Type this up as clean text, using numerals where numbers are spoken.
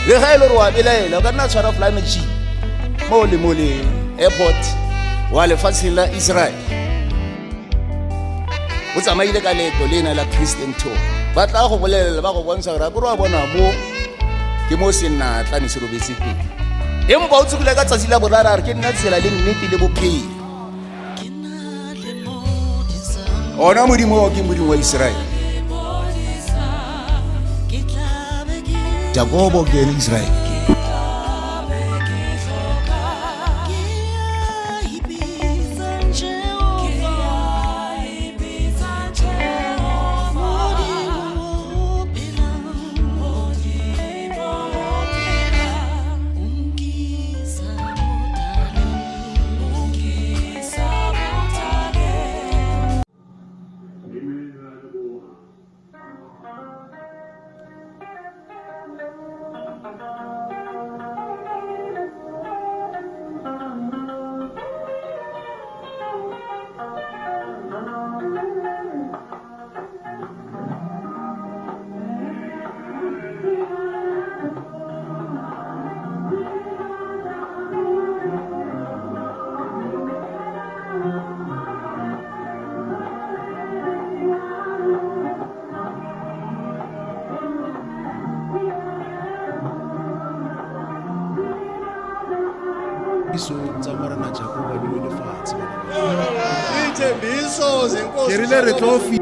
Le ga e le gore wa belaela, o ka nna tshwara fly machine mo le mo le airport wa lefatsheng la Israel. O tsamaile ka leeto lena la Christian tour. Ba tla go bolelela ba go bontsha gore a kore wa bona mo ke mo senatla ne se robetse teng. Empa o tsogile ka tsatsi la boraro a re ke nna tsela le nnete le bophelo. Ona Modimo ke Modimo wa Israele. Jakobo ke ene Israele. Tshembiso tsa Morena Jakoba di wele fatshe. Dithembiso zenkosi Ke rile re tlo fi